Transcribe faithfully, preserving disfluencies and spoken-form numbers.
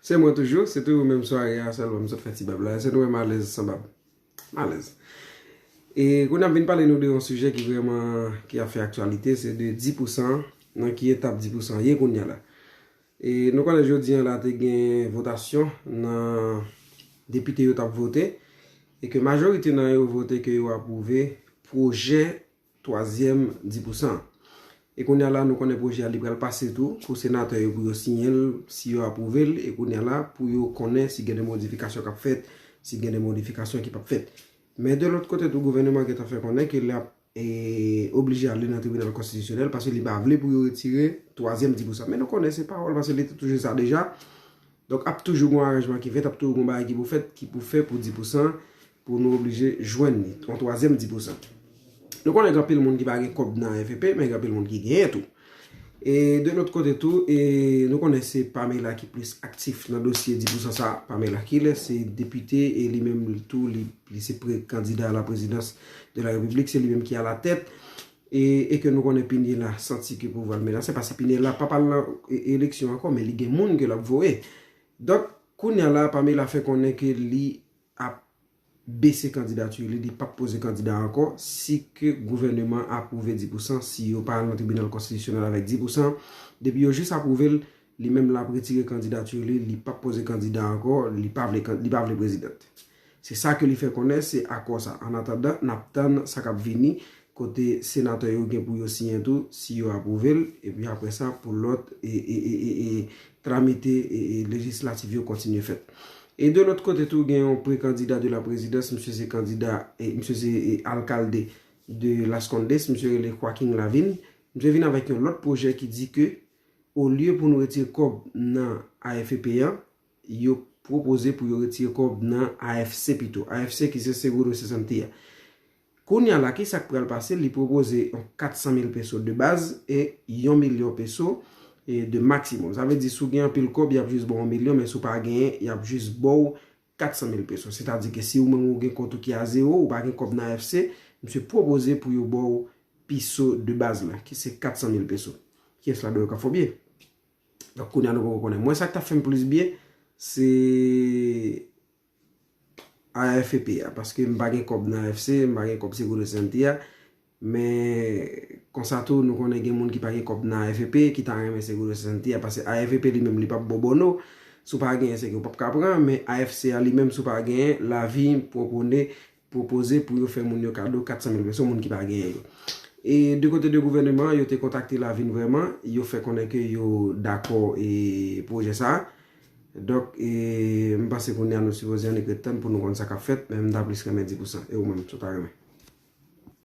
Se mwen toujou, se toujou menm sware a, sèlman m sot fè ti bab la. Se nou wè m alèz san bab. M alèz. E kounye a m vin pale nou de yon sijè ki vrèman, ki ap fè aktyalite, se de dis pousan, nan ki etap dis pousan ye kounye a la. E nou konnen jodi a la te gen votasyon nan depite yo t ap vote, e ke majorite nan yo vote ke yo apwouve pwojè twazyèm dis pousan. E kounye a la, nou konnen pwojè a li pral pase tou pou senatè yo pou yo siyen l, si yo apwouve l, e kounye a la, pou yo konnen si gen de modifikasyon k ap fèt, si gen de modifikasyon ki p ap fèt. Men de lòt kote tou, gouvèneman gentan fè konnen ke l ap e, oblije ale nan tribinal konstitisyonèl paske li pa vle pou yo retire twazyèm dis pousan. Men nou konnen se pawòl paske li te toujou sa deja. Donk, ap toujou gon aranjman ki fèt, ap toujou gon bagay ki pou fèt, ki pou fè pou dis pousan, pou nou oblije jwenn li, yon twazyèm dis pousan. Nou konnen gen anpil moun ki pa gen kòb nan A F P, men gen anpil moun ki genyen tou. E de lòt kote tou, e nou konnen se Pamela ki plis aktif nan dosye dis pousan sa. Pamela Kile, se depite, e li menm tou, li, li se pre kandida a la prezidans de la repiblik, se li menm ki alatèt. E, e ke nou konnen Pinela santi ke pouvwa l menase, paske Pinela p ap al nan e, eleksyon ankò, men li gen moun ke l ap voye. Donk, kounye a la, Pamela fè konnen ke li ap bese kandidati li, li p ap poze kandida ankò, si ke gouvèneman apwouve dis pousan, si yo pa al nan tribinal konstitisyonèl avèk dis pousan, depi yo jis apwouve l, li menm l ap retire kandidati li, li p ap poze kandida ankò, li pa vle kan-, li pa vle prezidant. Se sa ke li fè konnen, se akò sa. Annatandan, n ap tann sa k ap vini, kote senatè yo gen pou yo siyen tou, si yo apwouve l, epi apre sa, pou lòt, e, e, e, e, e, tramite, e, e, lejislatif yo kontinye fèt. E de lòt kote tou, gen yon pre-kandida de la prezidans, misye se kandida, e, misye se, e, alkalde de Las Condes, misye rele Joaquin Lavigne. Misye vin avèk yon lòt pwojè ki di ke, olye pou nou retire kòb nan A F P an, yo pwopoze pou yo retire kòb nan A F C pito. A F C ki se Seguro Cesantía. Kounye a la, ki sa k pral pase? Li pwopoze yon kat san mil peso de baz e yon milyon peso, e, de maksimòm. Sa vle di, si w gen anpil kòb, y ap jis ba w yon milyon, men si w pa genyen, y ap jis ba w kat san mil peso. Sètadi ke si ou menm ou gen kont ou ki a zewo, ou pa gen kòb nan A F C, misye pwopoze pou yo ba w piso de baz la, ki se kat san mil peso. Kiyès ladan yo k ap fè w byen? Donk, kounye a nou poko konnen. Mwen, sa k t ap fè m plis byen, se A F P a, paske m pa gen kòb nan A F C, m pa gen kòb Seguro Cesantía, men konsa tou, nou konnen gen moun ki pa gen kòb nan A F P, ki ta renmen Seguro Cesantía, paske A F P li menm, li p ap ba w bono, si w pa genyen, se ke w p ap ka pran, men A F C a li menm, si w pa genyen, Lavigne pwopone pwopoze pou yo fè moun yo kado kat san mil peso, moun ki pa genyen yo. E de kote de gouvèneman an, yo te kontakte Lavigne vrèman, yo fè konnen ke yo dakò e pwojè sa a. Donk, e, m panse kounye a nou sipoze annik ret tann pou nou konn sa k ap fèt, men m ta plis renmen dis pousan. E ou menm, sa w ta renmen?